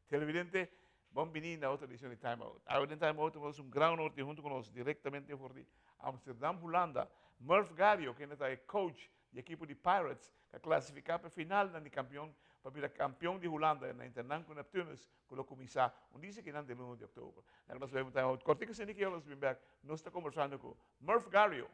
Televidente, bon bini na otro edicion di Time Out. Awe den Time Out tenemos un gran honor di hunto cu nos directamente for di Amsterdam, Hulanda, Murph Gario, kende ta e coach di ekipo di Pirates, cu a clasifica pa e finalnan di campeon pa bira campeon di Hulanda na Internan cu Neptunus, cu lo cuminsa un dies akinan den luna di october. Laga nos bay un Time Out cortico asina ki nos bin bek, nos ta conversando cu Murph Gario.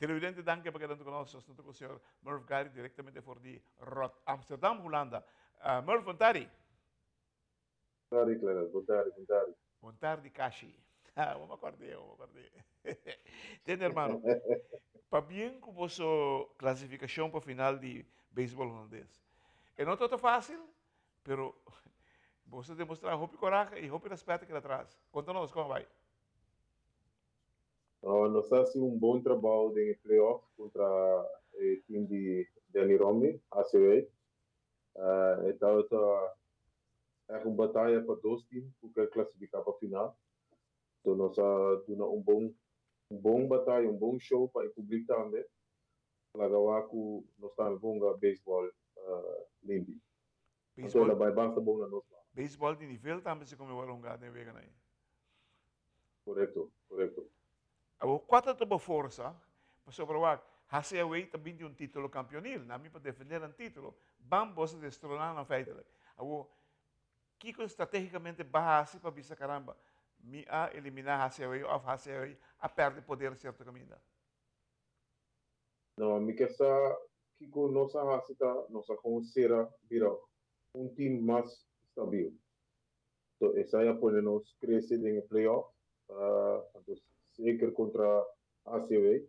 Televidente danki pa keda hunto ku nos. Nos ta ku señor Murph Gary directamente for di Rot Amsterdam, Hulanda. Murph, bon tardi. Bon tardi, Clarence. Bon tardi, bon tardi. Bon tardi, Kashi. Bo me acordé, bo me acordé. Tende, hermano, pabien ku boso clasificacion pa final di beisbol holandes. E no ta fácil, Pero boso a demostrá hopi korahe i hopi rèspèt keda tras. Konta nos kon a bai. Nos a hasi un bon trabou den e playoff kontra e team di Danny Romney, HCW. E tabata ègt un bataya pa dos team ku ke klasifiká pa final. So nos a duna un bon un bon bataya, un bon show pa e publik tambe. Laga wak ku nos tambe por hunga beisbòl limpi. Anto el a bai basta bon na nos banda. Beisbòl di nivel tambe si come wòrdu hungá den weganan ei. Korekto, korekto. Awor kua ta bo forsa? Pasobra wak, HCAW ta bin di un titulo kampionil, nan bin pa defendé nan titulo. Ban boso destroná nan feitelijk. Awor, kiko strategikamente ba hasi pa bisa karamba, mi a eliminá HCAW òf HCAW a pèrdè poder sierto kaminda? No, mi ke sa kiko nos a hasi ta nos a kon sera bira un team mas stabil. So esai a pone nos krese den e playoff, anto zeker kontra ACW.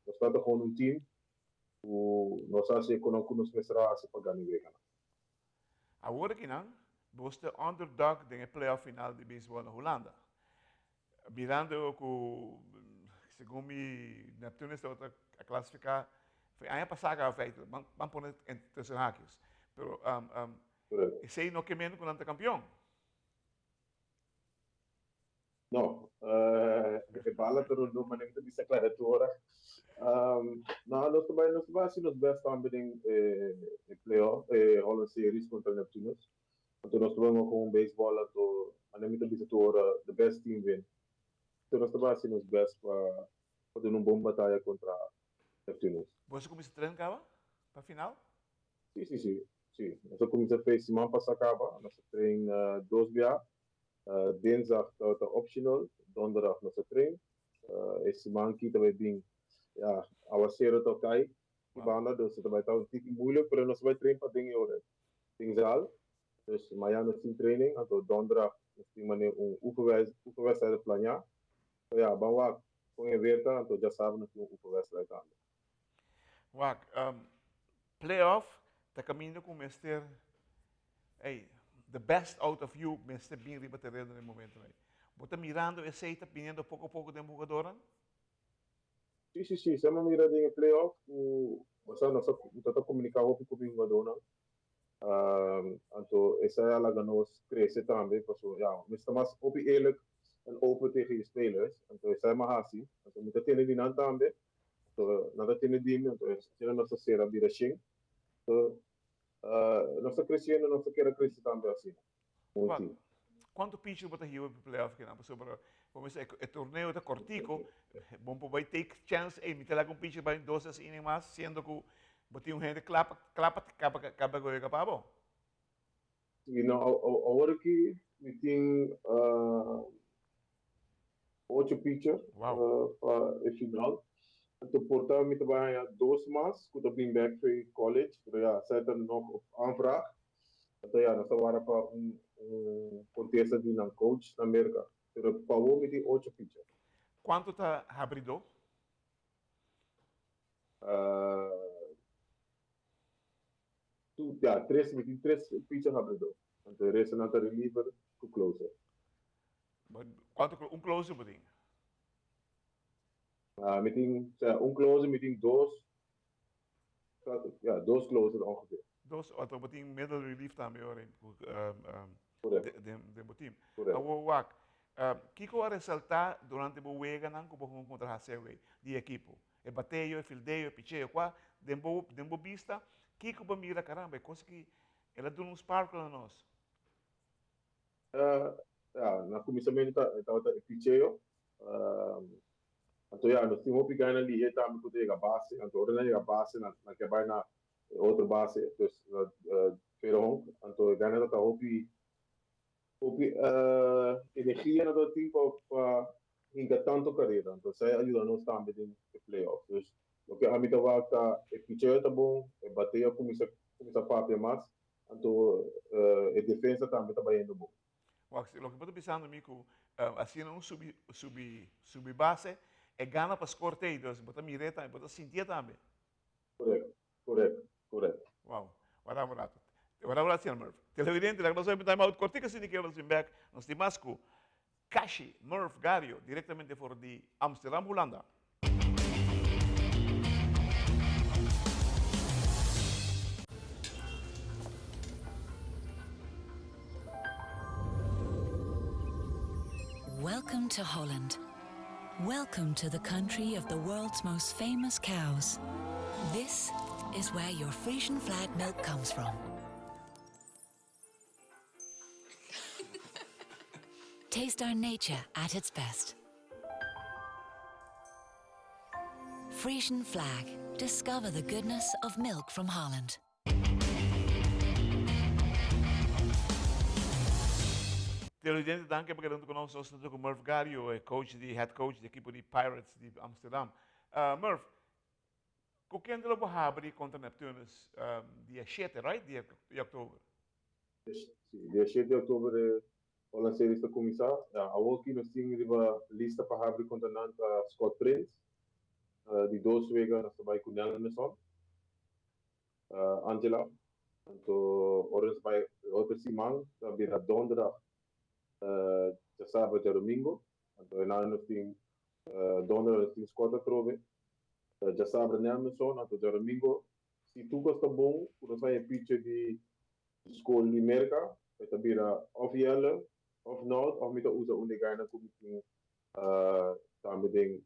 Nos tabata kon un team ku nos a hasi e konan ku nos mester a hasi pa gana e weganan. Awor akinan bos ta underdog den e playoff final di beisbol na Hulanda. Mirando ku segun mi Neptunus tabata a klasifiká for e aña pasá kaba feitelijk, ban ban pone tussen haakjes, pero esei no ke men ku nan ta kampion. No, e bala ta rondó manera mi ta bisa klara tur ora. No, nos ta bai nos ta bai hasi nos bèst tambe den e playoff, e Holland Series kontra Neptunus. Anto nos ta bai ku un beisbòl anto manera mi ta bisa tur ora the best team win. Anto nos ta bai hasi nos best pa pa duna un bon bataya kontra Neptunus. Boso kuminsá tren kaba pa final? Si si si si nos a kuminsá fe siman pasá kaba nos a tren dos bia dinsdag tabata optional donderdag nos a tren e siman aki ta bai bin ya awasero ta kai di banda dus ta bai ta un tiki moeilijk pero nos ta bai train pa den e ora den zaal dus mañana nos tin training anto donderdag nos tin mane un oefenwedstrijd planea so ya ban wak con e weer ta anto djasabra nos tin un oefenwedstrijd tambe. Wak, playoff. Ta caminda cu mester, ey, the best out of you mester bin riba tereno na e momento ei. Bo ta mirando esey ta biniendo poco poco den bo hugadornan? Si, si, si. Sa mi mira den e playoff cu bo nos a ta comunica hopi cu mi hugadornan. Anto esey a laga nos crece tambe pasobra ya mi ta mas hopi eerlijk en open tegen je spelers. Anto esey mi a haci. Anto mi ta tene di nan tambe. Anto nan ta tene di mi. Anto asina nos ta cera bira shen. Anto nos ta creciendo, nos ta kere crece tambe asina. Un team. Cuanto pitcher bo ta hiba pa playoff kinan? Pasobra como bisa e torneo ta cortico, bon por bay take chance, ey mi ta laga un pitcher bay dos tres inning mas, siendo cu bo tin un hende cla pa cla pa caba caba goyo capa bo. Si, no, awor aki mi tin ocho pitcher pa e final. Anto por ta mi ta bai haña dos mas ku ta bin bek for college, pero ya esei ta nog op aanvraag. Anto ya nos ta wara pa un un kontesta di nan coach na Merka. Pero pa awor mi tin ocho pitcher. Kuantu ta habridó? Tu, ya, tres, mi tin tres pitcher habridó. Anto e resto nan ta reliever ku closer. Kuantu un closer bo tin? Mi tin, o sea, un closer, mi tin dos, ya, dos closer ongeveer. Dos, anto bo tin middle relief tambe ora Correcto. den bo team. Correcto. Awor wak, kiko a resalta durante bo weganan ku bo hunga kontra HCW di ekipo? E bateo, e fildeo, e picheo, kua den bo den bo bista, kiko bo mira caramba e kos aki el a duna un sparkle na nos? Ya, na kuminsamentu ta tabata e picheo. Anto ya, nos tin hopi gana lihe tambe ku ta yega base. Anto ora nan yega base nan nan ke bai na e otro base, dus na tweede honk. Anto e gana ta ta hopi hopi energia nan ta tin pa pa hinka tanto karera. Anto esei a yuda nos tambe den e playoffs. Dus loke ami ta wak ta e picheo ta bon, e bateo a kuminsa kuminsa papia mas. Anto e defensa tambe ta bayendo bon. Wak, loke bo ta bisando mi ku asina un subi subi subi base e gana pa score tei, dus bo ta mir'é tambe, bo ta sintié tambe. Correcto, correcto, correcto. Wow, wara un rato. Wara un rato, señor Murph. Televidente, laga nos oye un time out cortico asina ki nos bin bek. Nos tin mas ku Kashi Murph Gario directamente for di Amsterdam, Hulanda. Welcome to Holland. Welcome to the country of the world's most famous cows. This is where your Frisian flag milk comes from. Taste our nature at its best. Frisian flag. Discover the goodness of milk from Holland. Televidente, danki pa keda huntu ku nos. Nos ta ku Murph Gario, e coach di head coach di ekipo di Pirates di Amsterdam. Murph, ku kende lo bo habri kontra Neptunus dia shete, right? Di oktober. Si, dia shete di oktober e Holland Series ta kuminsá. Awor ki nos tin riba lista pa habri kontra nan ta Scott Prins. Di dos wega nos ta bai ku Nelson. Angela. Anto ora nos bai e otro siman ta bira donderdag, djasabra, djadomingo. Anto enan nos tin donderdag nos tin Scott atrobe, djasabra Nelmenson, anto djadomingo si tur kos ta bon ku nos haña picha di skol di Merka e ta bira òf Jelle òf Nout òf mi ta usa un di e gainan ku mi tin tambe den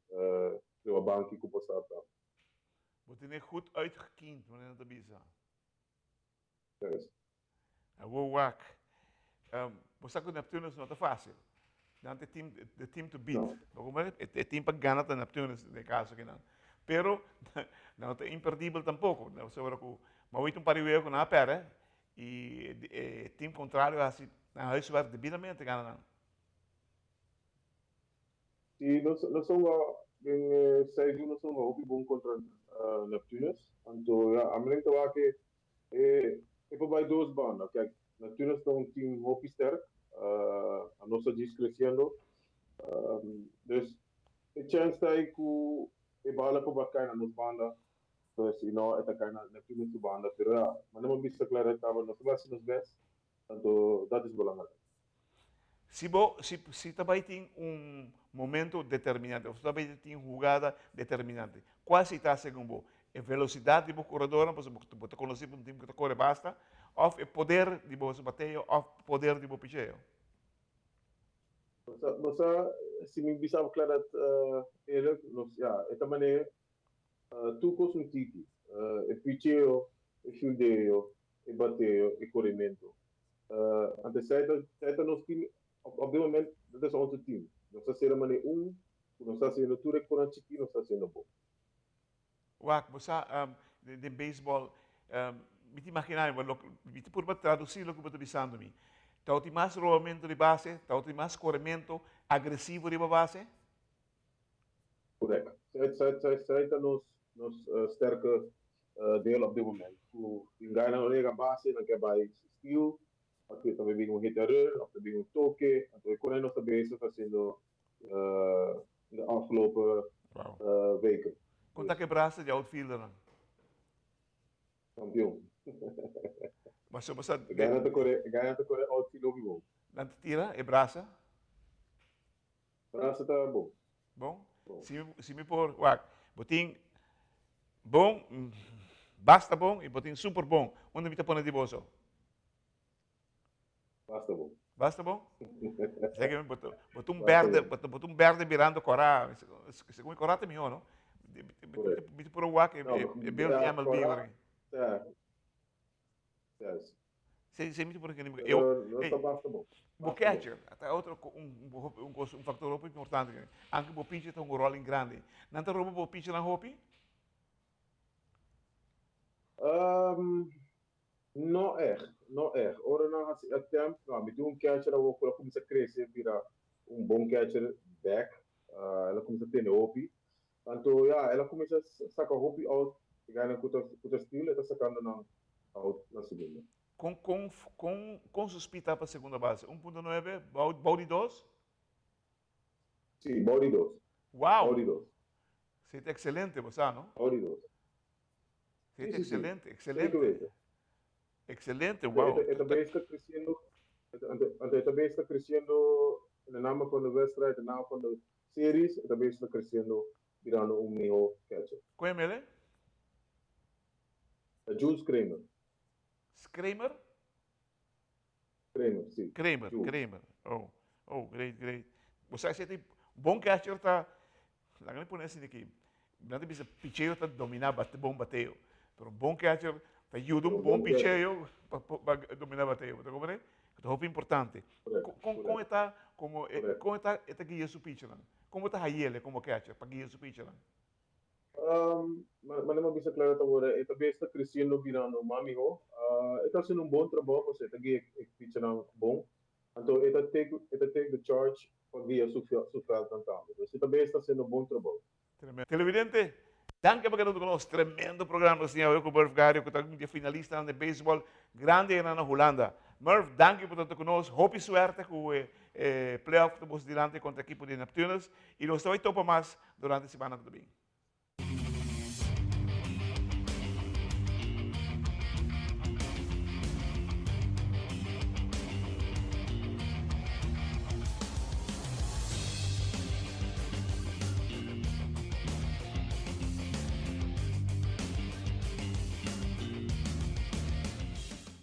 riba banki ku por start tambe. Bo tene goed uitgekiend, manera nan ta bisa. Juist. Awor wak. Bo sa ku Neptunus no ta fásil. Nan ta e team, the team to beat. No. Bo comprende? E team pa gana ta Neptunus den e kaso akinan. Pero nan no ta imperdibel tampoko. Pasobra ku bo a wit un par di wega ku nan a pèrdè i e team kontrario a hasi nan huiswerk debidamente gana nan. Si, nos nos a hunga den e seizoen nos a hunga hopi bon kontra Neptunus. Anto ya, ami ta wak e e por bai dos banda. Kijk, Neptunus ta un team hopi sterk, nos ta djis kresiendo. Dus e chèns ta ei ku e bala por bai kai na nos banda. Entonces, si no, e ta kai na Neptunus su banda. Pero ya, manera mi a bisa Claret caba, nos ta bai haci nos best, tanto dat is belangrijk. Si bo, si, si ta bai tin un momento determinante, of ta bai tin un hugada determinante, cual si ta segun bo? E velocidad di bo corredornan, pasobra bo, bo ta conoci pa un team cu ta core basta, of e poder di bo bateo, of poder di bo picheo? Bo sa, bo sa, si mi bisa bo Claret, eerlijk, nos, ya, e ta manera Tur kos un tiki, e picheo, e fildeo, e bateo, e korementu. Anto esei ta esei ta nos team op dit moment dat is onze team. Nos ta sera manera un ku nos ta hasiendo tur e konan chikí nos ta hasiendo bon. Wak, bo sa den beisbòl mi ta imaginá mi, mi ta purba tradusí loke bo ta bisando mi. Tabatin mas robamentu di base, tabatin mas korementu agresivo riba base? Correct. Zij ta nos nos sterke deel op dit moment. Ku tin gainan no yega base nan ke bai steal of ta bai bin un hit and run of ta bin un toke. Anto e kos nos ta bezig haciendo de afgelopen weken. Kon ta ke brasa di outfieldernan? Kampion. Mas bo sa. E gainan ta kore e gainan ta kore outfield hopi bon. Nan ta tira e brasa? Brasa ta bon. Bon? Si mi, si mi por, wak, bo tin bon, basta bon y bo tin super bon. Unda mi ta pone di boso? Basta bon. Basta bon? Sê que bo bo ta un berde, bo ta un berde birando cora. Segun mi cora ta mihor, no? Mi ta por wak e beeld di MLB. Yes. Se, se mi te por que eu, no ta basta bon. Bo catcher, ta otro un, un, un, un factor hopi importante. Anke bo pitcher ta un rol in grande. Nan ta roba bo pitcher nan hopi? No echt, no echt. Ora nan hasi attempt, no, mi tin un catcher awor cu a cuminsa crece bira un bon catcher back. El a cuminsa tene hopi. Anto ya, el a cuminsa saca hopi out, e gainan cu ta cu ta steal, e ta sacando nan out na segunda. Con con con con su speed ta pa segunda base? 1.9? Bou bou di dos? Si, bou di dos. Wow! Bou di dos. Si ta excelente, bo sa, no? Bou di dos. Si ta excelente, excelente. Excelente, wow. E ta bay sta creciendo, anto e ta bay sta creciendo in de naam van de wedstrijd, in de naam van de series, e ta bay sta creciendo birando un miho catcher. Kon e mele? Ta Jules Kramer. Kramer? Kramer, si. Kramer, Jules. Kramer. Oh, oh, great, great. Bo sa si bon catcher ta, laga mi pone asina aki, nan ta bisa picheo ta domina bate, bon bateo. Pero un bon catcher ta yuda un bon picheo pa, pa domina bateo. Bo ta comprende? Ta hopi importante. Correcto, Con, con e ta, como, con e ta, e ta guia su pitchernan? Con bo ta hayele como catcher pa guia su pitchernan? Manera mi a bisa Clara ta worde, e ta bes ta creciendo birando mas miho. E ta haciendo un bon trabou pasobra e ta guia e pitchernan bon. Anto e ta take e ta take the charge pa guia su su veldnan tambe. Dus e ta bes ta haciendo bon trabou. Tremendo. Televidente, danki pa keda hunto ku nos. Tremendo programa nos tin awe ku Murph Gario ku ta un di e finalistanan di beisbòl grandi einan na Hulanda. Murph, danki pa ta hunto ku nos. Hopi suerte ku e playoff ku ta boso dilanti kontra ekipo di Neptunus. I nos ta bai topa mas durante e simana ku ta bin.